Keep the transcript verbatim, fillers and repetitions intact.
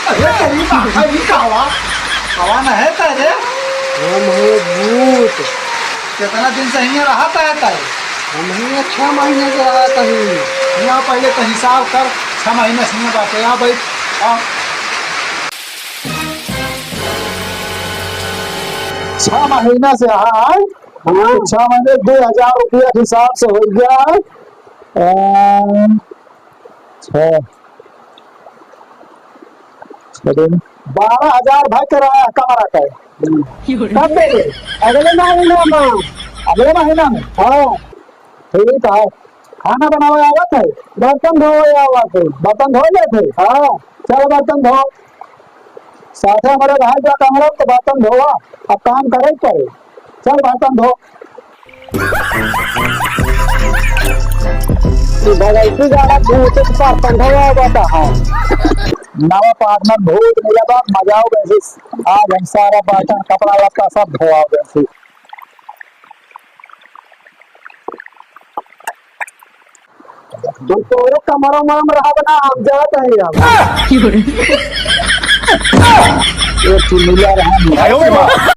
अरे तेरी माँ का, ये का हुआ? हवा न है तेरे? हम हो भूत। कितना दिन से हियाँ रहत है तै? हम हियाँ छह महीने से रहत ही। हियाँ पहले तो हिसाब कर, छह महीने से हियाँ बाटे। आ भाई, आ। छह महीना से है। हाँ। तो छह महीने दो हजार रुपया के हिसाब से हो गया है। अम, छह, छह दिन, बारह हजार भाई किराया कमरा का है। कब देबे? अगले महीना में। अगले महीना में? हाँ। ठीक है। खाना बनावे आवत है? बर्तन धोवे आवत है? बर्तन धो लेत है? हाँ। चल बर्तन धो। साथे हमरे भाई का कमरा तो बर्तन धोवा। अब काम करे के पड़े। चल बर्तन धो। तू भगलती गाना भूत के पास पंडा बाबा का है। नवा पार्टनर भूत मिला बा, मजा आओ वैसे। आज हम सारा बर्तन, कपड़ा लत्ता सब धोआ वैसे। हम तोरे कमरा में हम रहब ना, हम जात हई अब। ये तू मिला रहा नहीं।